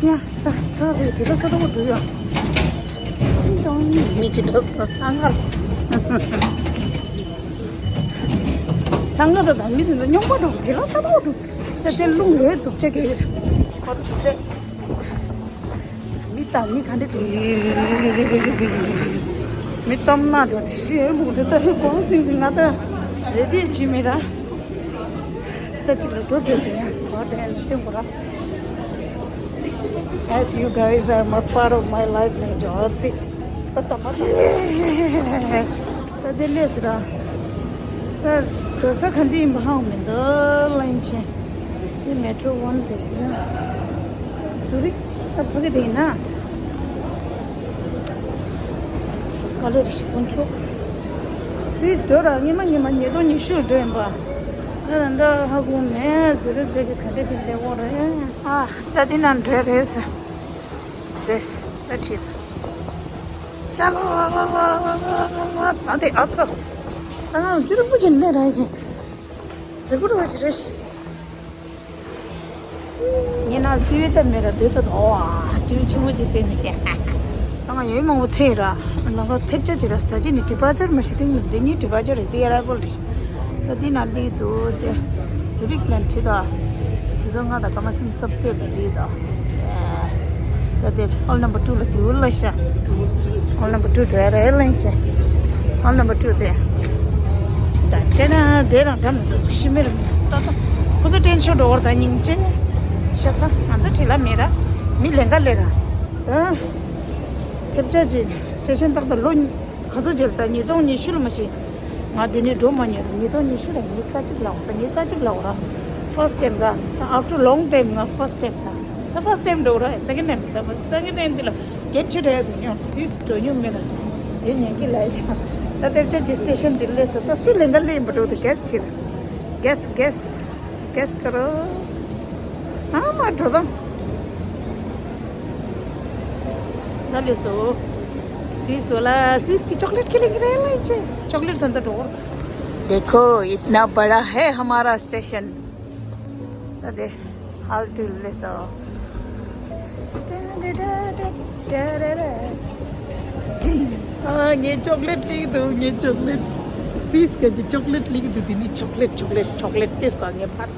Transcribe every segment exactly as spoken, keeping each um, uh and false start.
ཡ། ད་ཚང་ཚིག་དྲི་ལ་ས་ཐོག་འགྲོ་ཡོད། ཏིང་ཏོང་། མི་གཅིག་འགྲོ་ས་ཚང་ཁར། ཚང་ཁ་ད་ད་མི་དེ་ཚོ་སྙོམས་པོ་འགྲོ། དྲི་ལ་ས་ཐོག་འགྲོ། ད་དེ་རླུང་ལས་སྡུག་ཅག་གི་ཡོད། བར་དུ་དེ། མི་དང་མི་ག་འདྲ་འགྲོ་ཡོད། མི་གཏམ་ན་འགྲོ་དེ་ཤི་ཡོད་མོ་དེ་ད་ཧི་གོང་སིང་སིང་ང་ད་རེ་ཌི་བྱེད་མི་ར། ད་ཅིག་ལ་འགྲོ་འདོད་དེ་ཡང་གོ་དེ་ཡང་སྟོན་གོ་ར། As you guys are my part of my life, ནས་ཇོ་ཚི། ད་ད་མ་ད་ད་དེ་ལས་སི་ར། ད་ག་ས་ག་འདི་ཡིན་པ་ཧང་མི་འདུག་ལན་ཆེ། འདི་མེ་ཊྲོ་ཝན་དེ་ཞིག་ན། ཛུ་རིག་ད་ཕ་གི་དེ་ཡིན་ན། ག་ལེ་རི་ཤི་དཀོན་མཆོག་སུད་སི་འགྲོ་ར། ཉི་མ་ཉི་མ་ཉིས་སྟོང་ཉི་ཤུ་འགྲོ་ཡིན་པ། ཨ་ད་ཧ་གོ་མེད། ཛུ་རིག་དེ་ཞིག་ག་འདྲ་ཅིག་བསྡད་ཡོད་རེད། ཨ་ད་འདི་ན་འགྲོ་རེད་ཟེར། དེ་ད་ཁྲིད། ཅ་ལ་ལ་ལ་ལ་ལ་ལ་ལ། ད་དེ་ཨ་ཚོ། ད་ང་རྒྱུ་རིང་པོ་ཅིག་སླེབས་ར་ཡིན། རྫི་བུ་རུ་བ་ཅི་རེད། ངས་ན་ཊི་ཝི་ལྟ་མེད་ར་སྡོད་ད་དོ། ཊི་ཝི་ཆེན་པོ་ཅིག་བལྟས་ནས་བཤད། ད་ང་ཡོད་མང་པོ་ཚེ་ར། ལ་ད་ཐེབས་ཆ་ཅིག་ར། ད་ཅི་ནི་ཌི་པ་ཅར་མ་ཤི་ཏིང་འདི་ཉིད་ཌི་པ་ཅར་རེད། དེ་ཨ་ར་པོལ་རེད། ད་འདི་ན་ལི་འདུག་དེ། ཛུ་རིག་ལན་ཁྲི་ད། ཁྱེད་ཚོ་ང་དང་ཀ་མ་སིམ་སོབ་ཏེ་ལི་ད། ད་དེ་ཨོལ་ནམ་བར་ཊུ་ལ་འགྱུར་ལ་ཤ། ཨོལ་ནམ་བར་ཊུ་འགྲོ་ཡ་རེད་ལན་ཆེ། ཨོལ་ནམ་བར་ཊུ་དེ། ད་དེ་ན་དེ་རང་འགྲམ་ཤི་མེར་ད་ད། ཁོ་ཚོ་ཏྲེན་ཤོ་འགྲོ་བར་ད་སྙིང་རྗེ། ཤ་ཚ་ང་ཚོ་བྲེལ་ལ་མེད་ར། མི་ལེན་ག་ལེ་ར། ད། ཐེབས་ཆ་ཅིག་སེ་ཤན་ཏག་ཏག་ལོ་ག་ཚོད་རྗེས་ལ་ད་ཉིས་སྟོང་ཉི་ཤུ་ལ་མ་ཤེས། ང་འདི་ནས་འགྲོ་མ་མྱོང་ར། ཉིས་སྟོང་ཉི་ཤུ་ལ་ཉི་ཚ་གཅིག་ལ་འོང་ད། ཉི་ཚ་གཅིག་ལ་འོང་ར། ཕར་སི་ཊི་ཊེམ་ར། ད་after long time ང་ཕར་སི་ཊི་ཊེམ་ད། ད་ཕར་སི་ཊི་ཊེམ་འགྲོ་ར། སེ་ཀེན་ཌི་ཊེམ་ད། ཕར་སི་ཊི་ཊེམ་འདི་ལ་གེ་ཊི་ཆེ་རེད་འདུག་ཉོ། སུད་སི་འགྲོ་མྱོང་མེད་ན། དེ་ཉན་གི་ལ་ཡ། ད་དེབ་ཆ་ཇི་སི་ཊེ་ཤན་འདི་ལས་སོ། ད་སུ་ལེན་ག་ལེན་པ་འགྲོ་དུ་གེ་སི་བྱེད་ད། གེ་སི་གེ་སི། གེ་སི་ཀ་རོ། ཨ་མ་འགྲོ་དང་། ད་ལས་སོ། སུད་སི་ལ་སུད་སི་གི་ཅོག་ལེཊ་ཁས་ལེན་གི་རེད་ལ་ཡིན་ཅེ། ཅོག་ལེཊ་ད་ད་འགྲོ། देखो इतना बड़ा है हमारा स्टेशन। ད་དེ་ཧལ་ཊུ་ལས་སོ། ཨ་ངས་ཅོག་ལེཊ་ལེན་གི་འདུག་ངས་ཅོག་ལེཊ། སུད་སི་ག་ཅི་ཅོག་ལེཊ་ལེན་གི་འདུག་དེ་ནི་ཅོག་ལེཊ་ཅོག་ལེཊ་ཅོག་ལེཊ་ཏེས་ག་ངས་ཕར།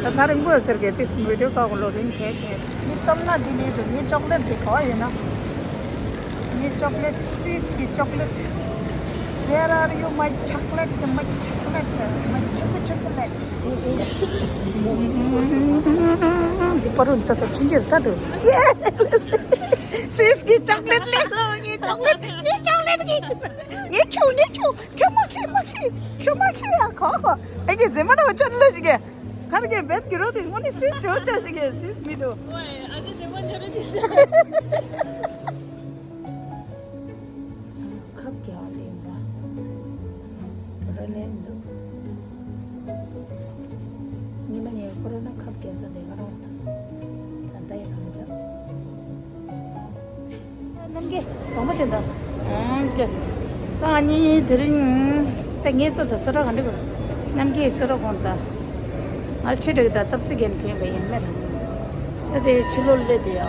ད་ཐག་རིང་པོ་ཟེར་གི་ཏིས་བི་ཌིའོ་ཀ་གོ་ལོ་རིང་བྱས་བྱས། ངའི་སྟོབས་ན་འདི་ནས་འདུག་ངའི་ཅོག་ལེཊ་འདི་ག་བ་ཡོད་ན། ངའི་ཅོག་ལེཊ། སུད་སི་གི་ཅོག་ལེཊ། Where are you, my chocolate, my chocolate, my choco chocolate? འདི་པ་རུ་ད་ད་ཅི་འདིར་ད་འགྲོ། སུད་སི་གི་ཅོག་ལེཊ་ལེན་སོང་། ངའི་ཅོག་ལེཊ། ངའི་ཅོག་ལེཊ་གི། ངའི་ཁྱོད་ངའི་ཁྱོད། ཁྱོད་མ་ཁྱེར་མ་ཁྱེར། ཁྱོད་མ་ཁྱེར་ཡ་གོ་གོ། ཨེ་གི་རྫི་མ་ན་བ་ཅན་ལ་ཞིག་གི། གར་གི་བེད་གི་རོ་དེ་ངོ་ནི་སུད་སི་འོ་ཅན་ཞིག་གི་སུད་སི་མི་འགྲོ། ཨ་ཅེ་རྫི་མ་འཇོ་རོ་ཅིག་ཟེར། ཁབ་རྒྱག་ལེན་པ། ར་ལེན་འདུག་ཉི་མ་ཉལ་ཁོ་ར་ན་ཁབ་རྒྱག་ས་དེ་ག་རང་དང་། ད་ལྟ་ཡི་རང་ཅག་རྣམ་རྒྱལ་དང་པོ་དེ་འདྲ། ཨང་ཀྱེ། ད་ང་གཉིས་དེ་རིང་། ད་ངས་ད་ད་སོ་ར་ག་འདྲ་གོ། རྣམ་རྒྱལ་སོ་ར་གོང་ད། ང་ཕྱི་དྲུག་ད་སྟབས་ཚིག་རྒན་མཁན་པ་ཡིན་མེད་ར། ད་དེ་ཕྱི་ལོགས་སླེབས་དེ་ཡ།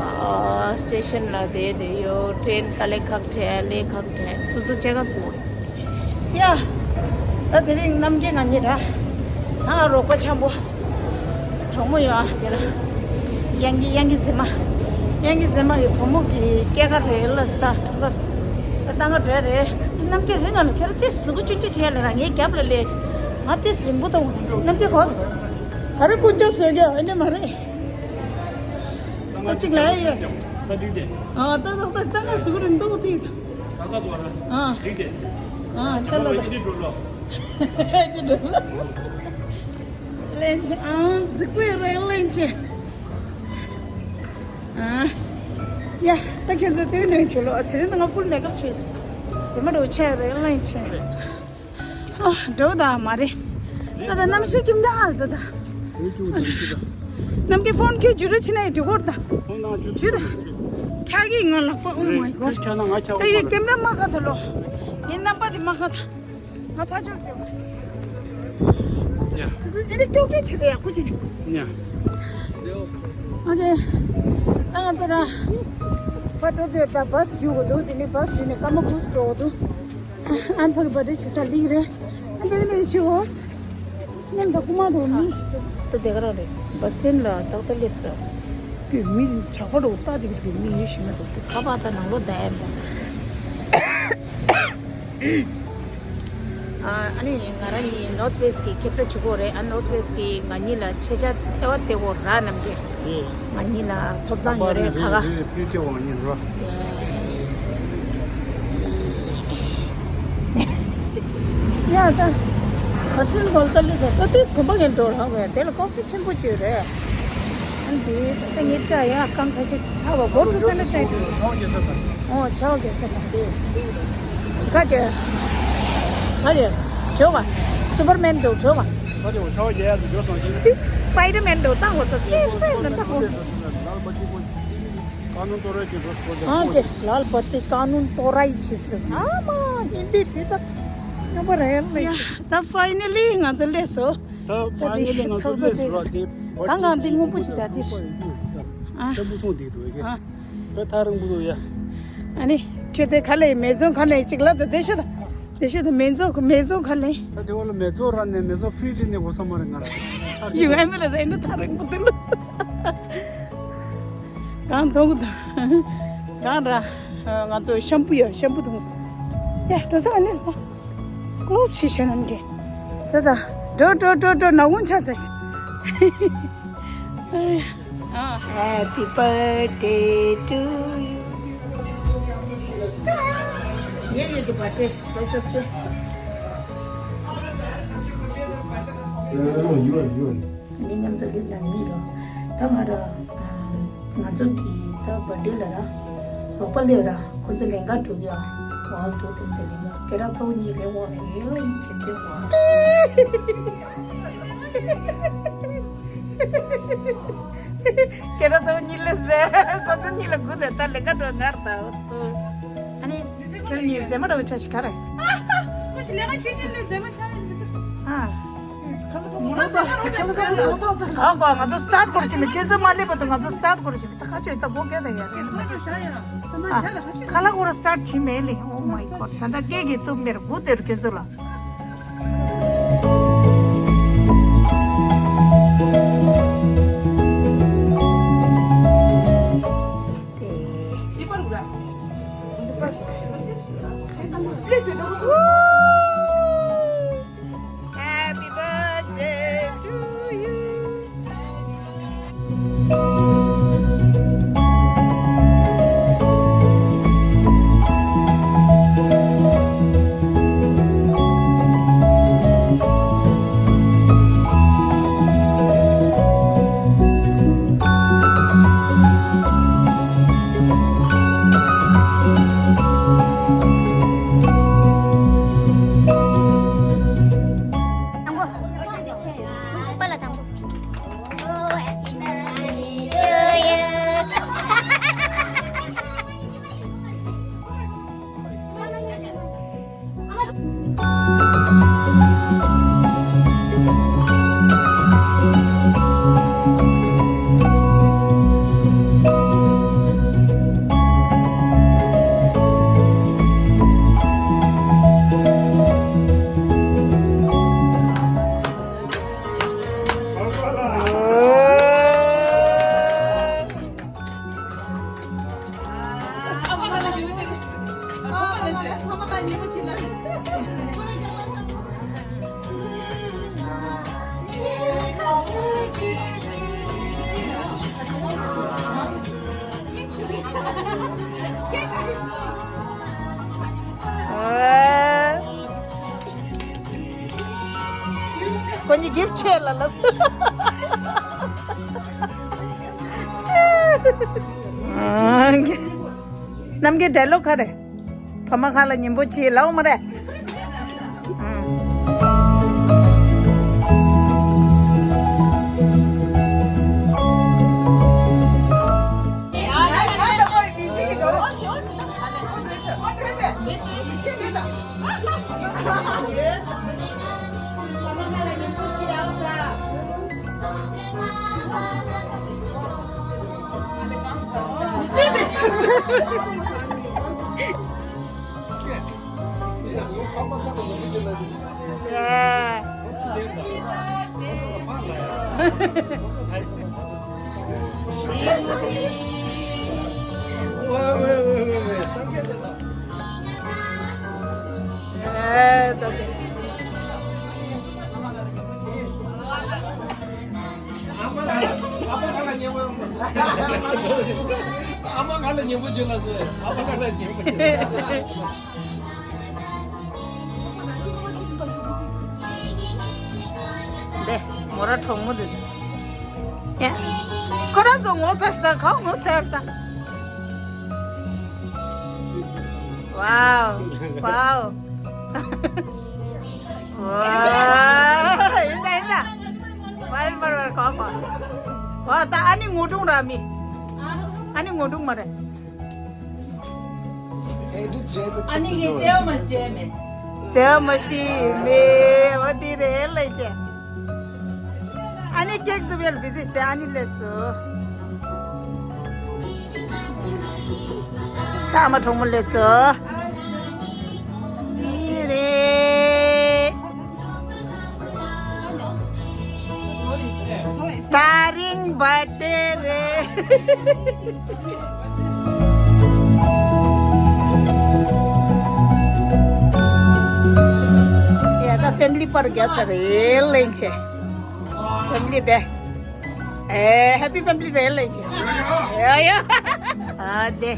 སི་ཊེ་ཤན་ལ་བསྡད་དེ་ཡོད། ཊེན་ག་ལེ་ཁག་ཁྲལ་ལེ་ཁག་ཁྲལ་སོ་སོ་ཆེ་ག་སོང་། ཡ། ད་དེ་རིང་རྣམ་རྒྱལ་ང་གཉིས་ར། ང་རོགས་པ་འཆམ་པོ། གྲོགས་མོ་ཡོད་ཨ་དེ་ལ། གཡང་གི་གཡང་གི་རྫི་མ། གཡང་གི་རྫི་མ་གི་བུ་མོ་གི་སྐྱེས་སྐར་རེད་ལ་སི་ད་འཁྲུངས་སྐར། ད་ལྟ་ང་འགྲོ་རེད། རྣམ་རྒྱལ་རིང་ང་ལ་ཁྱེད་རང་དེ་གཟུགས་པོ་ཆུང་ཆུང་བྱས་ལ་ར་ངའི་རྒྱབ་ལ་སླེབས། ང་དེ་རིང་པོ་དང་རྣམ་རྒྱལ་གོ། ག་རེ་དཀོན་མཆོག་ཟེར་རྒྱུ་ཨེ་འདྲ་མ་རེད། ད་གཅིག་ལ་ཡ། ད་འགྲིག་དེ། ཨ་ད་ད་ད་ད་ང་གཟུགས་རིང་མདོག་དེ། ད་ད་དོ་ར། ཨ། འགྲིག་དེ། ཨ་ད་ད་ད། ཡིན་འགྲོ་ལོ། ཡིན་འགྲོ་ལོ། ལན་ཆེ་ཨང་རྫིག་པོའི་རེད་ལན་ཆེ། ཨ། ཡ་ད་ཁྱེད་ཚོ་དེ་ནས་ཆོ་ལོ། དེ་རིང་ང་ཕུལ་མེག་ཨབ་བྱས། རྫི་མ་འགྲོ་ཆེ་རེད་ལན་ཆེ། ཨ། འགྲོ་ད་མ་རེད། ད་ད་གནམ་གཤིས་ཁྱིམ་རྒྱ་ཧལ་ད་ད། རྣམ་རྒྱལ་ཕོན་ཁྱོད་འཇུ་རུ་ཕྱིན་ནས་འགྲོ་གོ་ད། འཇུ་ད། ཁྱག་གི་ང་ལག་པ། Oh my god. ཁྱག་ན་ང་ཁྱག་ད་ཡི་ཀེམ་ར་མ་ཁ་ད་ལོ། ངའི་རྣམ་པ་དེ་མ་ཁ་ད། ང་ཕ་ཕྱོགས་ཀྱི། ཡ། སི་སི་ཨེ་རེ་ཀྱོག་ཀྱོག་བྱེད་ད་ཡག་པོ་བྱེད། ཡ། ཨོ་ཁེ། ད་ང་ཚོ་ར། ཕ་ཏོ་དེ་ད་བ་སི་རྒྱུག་གོ་འདུག་དེ་ནས་བ་སི་རྒྱུག་ནས་ཀརྨ་གུ་སི་འགྲོ་གོ་འདུག་ཨན་ཕ་གི་བར་ཌེ་བྱེད་ས་ལིག་རེད། ཨ་འདི་གི་འདི་གི་ཆི་འོ། ནེམ་ད་ཀུ་མ་འགྲོ་མི། ད་དེ་ག་རང་རེད། བ་སི་སི་ཊེན་ལ་ཏག་ཏག་སླེབས་ས། དེ་མི་ཇག་པ་འགྲོ་ཏག་ཏག་གི་མི་ཡོད་ཤི་མ་འདུག་ཁ་པར་ད་ནང་ལོགས་བསྡད་ཡ་མ། ཨ་ནི་ང་རང་གཉིས་ནོར་ཐི་ཝེ་སི་ཊི་གི་ཁེབ་ར་བྱེད་དགོས་རེད། ཨ་ནོར་ཐི་ཝེ་སི་ཊི་གི་ང་གཉིས་ལ་ཆེ་ཆ་ལྟེ་བ་ལྟེ་བོ་ར་རྣམས་ཀྱི་ང་གཉིས་ལ་ཐོབ་ཐང་ཡོད་རེད་ཁ་ཁ། ཡ་ད། བ་སི་ཊེན་གོལ་ཀ་ལི་ས་ད་ཏིས་གོམ་པ་གན་འགྲོ་ར་བས་དེ་ལ་ཀོ་ཕི་ཆེན་པོ་བྱོས་རེད། ཨ་འདི་ད་ངས་བཀྲ་ཡ་རྐང་ཁ་ཤས་ཧ་བ་སྒོ་འགྲོ་ཚ་ན་བཀྲ་འདུག་ཆང་རྒྱལ་ས་དང་། ཨོ་ཆའོ་རྒྱལ་ས་དང་དེ། ཁ་ཅེ། ཁ་ཅེ། བྱོས་ག་སུ་པར་མེན་འགྲོ་བྱོས་ག་ཁ་ཅེ་ཆའོ་རྒྱལ་ཡ་དུ་འགྲོ་སོང་ཞིག་སི་པའི་ཌར་མེན་འགྲོ་ད་ངོ་ཚ་ཙེ་ཙེ་ན་ད་ངོ། ཀ་ནུན་ཏོ་ར་ཅི་འགྲོ་སོང་ཨ་ཀེ་ལ་ལ་པ་ཏི་ཀ་ནུན་ཏོ་ར་ཡི་ཆིས་ཀེ་ཨ་མ་ཧིན་དི་དེ་ད་ཉོ་པ་རེད་མེད་ཀི། ད་ཕའི་ནལ་ལི་ང་ཚོ་སླེབས་སོང་། ད་ཕའི་ནལ་ལི་ང་ཚོ་སླེབས་སོང་ར་དེ། གང་གང་དེ་སྔོན་པོ་ཅིག་ད་དེ། ཨ། ཤམ་བུ་ཐུང་དེ་འདུག་གི། ཨ། པེ་ཐག་རིང་པོ་འདུག་ཡ། ཨ་ནི། ཁྱོད་དེ་ག་ལེ་མེ་ཛོན་ག་ལེ་ཅིག་ལ་ད་དེ་ཤོད་ད། དེ་ཤོད་ད་མེ་ཛོན་མེ་ཛོན་ག་ལེ། ད་དེ་བ་ལ་མེ་ཛོན་ར་ནས་མེ་ཛོན་ཧྥི་རི་ནས་གོ་ས་མ་རེད་ང་ར། ཡུ་ཨེ་མི་ལ་ཟེར་འདི་ཐག་རིང་པོ་འདུག་ལ། གང་མཐོང་གི་ད། གང་ར། ང་ཚོ་ཤམ་བུ་ཡ་ཤམ་བུ་མཐོང་། ཡ་འགྲོ་ས་ག་ནས་ས། ཀློ་ཤི་ཤ་ནམ་གི། ད་ད། འགྲོ་འགྲོ་འགྲོ་འགྲོ་ནག་ཀུན་ཆ་ཚ་ཤི། Happy birthday to you. ངའི་ཡུལ་གྱི་བར་ཆད་ལོ་བཅོ་བརྒྱད། ངའི་མཉམ་དུ་སླེབས་ལ་མི་ཡོད། ད་ང་ར། ང་ཚོ་གི་ད་བར་ཌེ་ལ་ར། རོགས་པ་སླེབས་ར་ཁོ་ཚོ་ལེན་ག་འགྲོ་གི་ཡ། ཝང་འགྲོ་དེ་འདྲ་ལེན་ག་སྐད་གྲགས་ཚ་བོ་གཉིས་ལེན་ཝང་ལེན་ལེན་བྱེད་དེ་ཝང་། སྐད་གྲགས་ཚ་བོ་གཉིས་ལེན་ཟེར་ཁོ་ཚོ་གཉིས་ལ་སྒུག་དེ་ད་ལེན་ག་འགྲོ་ངར་ད་ཚོ། ཨ་ནི། ཁྱེད་རང་གཉིས་མཛེས་མ་འདྲ་བོ་ཆ་ཞིག་ག་རེ། ཁོ་ཞིག་ལས་ཀ་བྱེད་བཞིན་ནས་མཛེས་མ་ཆགས་ཡོད་འདུག་ཨ། ག་གོ་ང་ཚོ་སི་ཊར་སྐོར་བྱེད་མི་ཁྱེད་ཚོ་མ་སླེབས་པ་དང་ང་ཚོ་སི་ཊར་སྐོར་བྱེད་མི་ད་ཁ་ཆོས་ད་སྒོ་བཀལ་ད་ཡ་རེད། ང་ཚོ་ཤ་ཡ་ད་མ་ཤ་ད་ཁ་ཆོས་ཁ་ལ་སྐོར་སི་ཊར་བྱེད་མེད་ལེ། Oh my god ད་ད་སྐད་ཀྱི་ཏུ་མེར་སྒུག་དེ་རུ་ཁྱེད་ཚོ་ལ། Happy birthday to you. ཁོ་གཉིས་གིབ་ཆེ་ལ་ལ། རྣམ་རྒྱལ་ཌའི་ལོག་ག་རེ། ཕ་མ་ཁ་ལ་ཉན་པོ་ཆེ་ལའོ་མ་རེད། ཨ་མ་ག་ལ་ཉན་པོ་བྱེད་ལ་ཟེར། ཨ་མ་ག་ལ་ཉན་པོ་བྱེད། འདི་མོ་ར་གྲོགས་མོ་འདི། ཡ། ཁོ་རང་ཚོ་ངོ་ཚ་ཤི་ད་ག་ངོ་ཚ་ཡག་ད། ཝའོ། ཝའོ། ཝའོ། ཡིན་ད་ཡིན་ད། ཝའོ་ཝའོ་ཝའོ། གོ་གོ། གོ་ད། ཨ་ནི་ངོ་སྒྲུང་ར་མི། ཨ་ནི་ངོ་སྒྲུང་མ་རེད། ཨ་ནི་ངས་བྱས་པ་མ་བྱས་མེད། བྱས་པ་མ་ཤེས་མེད། འོ་དེ་རེད་ལས་བྱས། ཨ་ནི་ཀེག་ཏུ་བེལ་བི་ཟི་སྟེ་ཨ་ནི་ལས་སོ། ད་ཨ་མ་གྲོགས་མོ་ལས་སོ། དེ་རེད། ད་རིང་བར་ཐེ་རེད། ཡ་ད་ཕེ་མི་ལི་པར་རྒྱག་ཚར་རེད་ལེན་ཆེ། ཕེ་མི་ལི་དེ། ཨེ་ཧེ་པི་ཕེ་མི་ལི་རེད་ལེན་ཆེ། ཡ་ཡ། ཨ་དེ།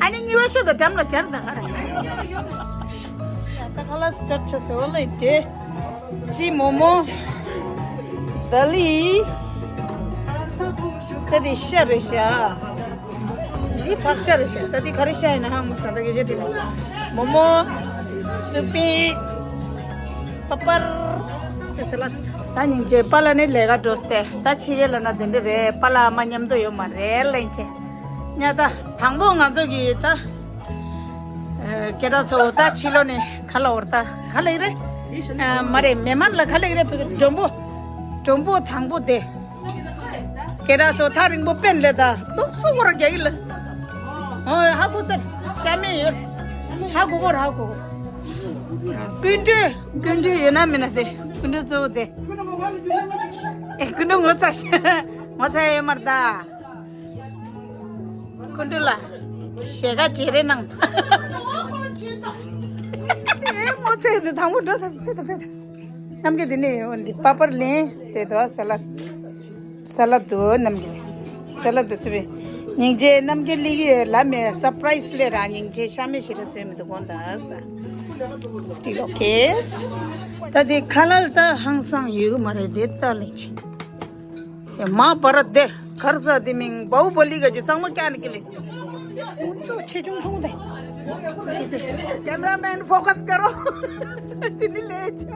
ཨ་ནི་གཉིས་པ་ཤོ་དང་འགྲམ་ལ་སྦྱར་དང་ང་ར། ད་ཁ་ལག་སི་ཊར་ཊི་བྱས་སོ་ལེ་དེ། ཅི་མོ་མོ། ད་ལི། ད་དེ་ཤ་རེད་ཤ། འདི་ཕག་ཤ་རེད་ཤ། ད་དེ་ག་རེ་ཤ་ཡིན་ན་ཧང་མོ་སང་ད་གེ་ཤ་དྲི་མོ། མོ་མོ། སུ་པི། པ་པར། དེ་ཚེ་ལ། ད་སྙིང་རྗེ་པཱ་ལགས་ནི་ལས་ཀ་འགྲོ་སྟེ་ད་ཕྱི་རྒྱལ་ལ་ན་དེ་འདྲ་རེད། པཱ་ལགས་ཨ་མ་མཉམ་དུ་ཡོད་མ་རེད་ལེན་ཆེ། ཉ་ད་དང་པོ་ང་ཚོ་གི་ད། སྐད་གྲགས་ཚོ་ད་ཕྱི་ལོགས་ནས་ག་ལ་འོར་ད་ག་ལ་ཡི་རེད། མ་རེད་མེ་མན་ལ་ག་ལ་ཡི་རེད་བོད་ཀྱི་མགྲོན་པོ། མགྲོན་པོ་དང་པོ་དེ། སྐད་གྲགས་ཚོ་ཐག་རིང་པོ་པེན་ལེ་ད་ཏོག་སུ་གོ་ར་རྒྱ་ཡི་ལ། ཨོ་ཧ་གོ་ཚར་ཤ་མེད་ཡོད། ཧ་གོ་གོ་ར་ཧ་གོ་གོ། ཀུན་འདུས་ཀུན་འདུས་ཡོད་ན་མེད་ན་དེ་ཀུན་འདུས་གཙོ་བོ་དེ། ཨེ་ཀུན་འདུས་ངོ་ཚ་ཤ་ངོ་ཚ་ཡོད་མ་རེད་ད། ཀུན་འདུས་ལ། ཞལ་ཁ་བརྗེ་རེ་གནང་། ཨེ་ངོ་ཚ་ཡོད་དེ་དང་པོ་འགྲོ་ད་ཕེ་ད་ཕེ་ད། རྣམ་རྒྱལ་འདི་ནས་འོན་ཏེ་པ་པར་ལེན་དེ་དོ་ས་ལ། ས་ལ་དོ་རྣམ་རྒྱལ། ས་ལ་དོ་ཚུ་བེ། སྙིང་རྗེ་རྣམ་རྒྱལ་ལི་གི་ལ་མེ་སར་པ་རའི་སི་ལེ་ར་སྙིང་རྗེ་ཤ་མེ་ཤི་ར་སོས་མི་དུ་གོན་ད་ས། Still okay. ད་དེ་ཁ་ལལ་ད་ཧང་སང་ཡོད་གི་མ་རེད་དེ་ད་ལེན་ཆེ། མ་བར་དེ་གར་ས་དེ་མིང་བའུ་བ་ལི་ག་ཅི་གཙང་མ་ཀྱ་ནི་ཀི་ལེ། ཨུ་ཚོ་ཆེ་ཆུང་མཐོང་དེ། Cameraman focus करो. དེ་ནི་ལས་ཆ།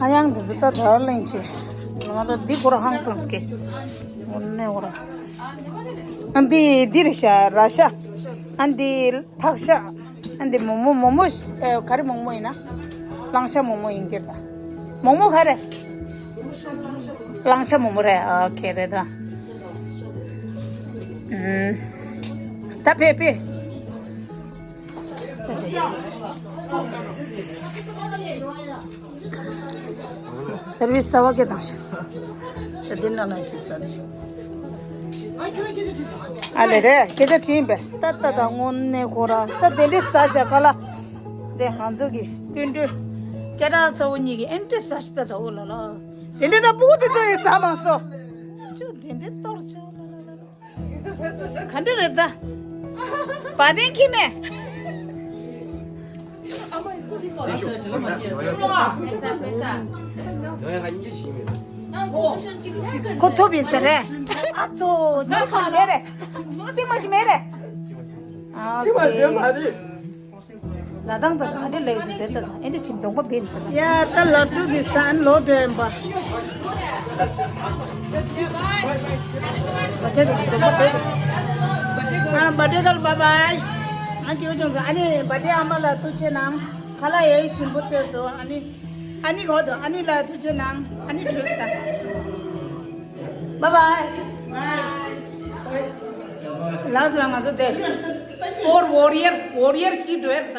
ཨ་ཡང་དེ་ཚོ་ད་དར་ལེན་ཆེ། ང་ད་འདི་ཁོ་ར་ཧང་སང་སྐེ། ངོ་ནས་ཁོ་ར། ཨ་འདི་འདི་རེད་ཤ་ར་ཤ། ཨ་འདི་ཕག་ཤ། ཨ་འདི་མོ་མོ་མོ་མོ་ཨ་ག་རེ་མོ་མོ་ཡིན་ན། གླང་ཤ་མོ་མོ་ཡིན་གྱི་ད། མོ་མོ་ག་རེ། གླང་ཤ་མོ་མོ་རེད། ཨ་ཁེ་རེད་ད། ཨུམ། ད་ཕེ་ཕེ། སར་བིས་ཟ་བ་སྐད་བཏང་ཤག་ད་འདི་ནང་ལ་ཅིག་ཟ་ནི་ཤག་ཨ་ལེ་རེད་སྐད་ཆ་དྲིས་པས། ད་ད་ད་དངོས་གནས་ཁོ་རང་ད་དེ་འདྲའི་ཟ་ཤག་ག་ལ། དེ་ང་ཚོ་གི་སྐུ་མགྲོན་སྐད་གྲགས་ཚ་བོ་གཉིས་ཀྱི་ཨེ་འདྲའི་ཟ་ཤག་ད་ད་འོ་ལ་ལ། དེ་འདྲའི་ན་སྤུ་གུ་དེ་ཚོ་ཡི་ཟ་མ་སོ། ཅུ་དེ་འདྲའི་གཏོར་ཆོག་ལ་ལ་ལ་ལ། ག་འདྲ་རེད་ད། བ་དན་ཁྱི་མེད། ཁོ་ཐོབ་ཡིན་ཟེར་རེད། ཨ་ཙོ་གཅིག་མ་མེད་རེད། གཅིག་མ་ཞིག་མེད་རེད། ཨ་ལ་དང་ད་ག་འདྲ་ལས་ཡོད་དེ་དེ་ད་ཨེ་འདྲ་ཅིག་གདོང་པ་བེ་ཡིན་ཟེར་ན། ཡ་ད་ལ་ཀྲུག་གི་ས་ཨན་ལོ་འདྲེན་པ། ང་ཅག་གི་གདོང་པ་བེ་རེད། Birthday girl, bye bye. ཨ་ཀྱོ་ཅུང་ཨ་ནི་birthday ཨ་མ་ལ་ཐུགས་རྗེ་གནང་། ཁ་ལག་ཡེ་ཞིམ་པོ་བཏོན་སོང་། ཨ་ནི་ཨ་ནི་གོ་དོ་ཨ་ནི་ལ་ཐུགས་རྗེ་གནང་། ཨ་ནི་བྲོས་ད། Bye bye. ལགས་སོ་ང་ཚོ་དེ་four warrior, warrior ཞིག་འགྲོ་ཡ་ད།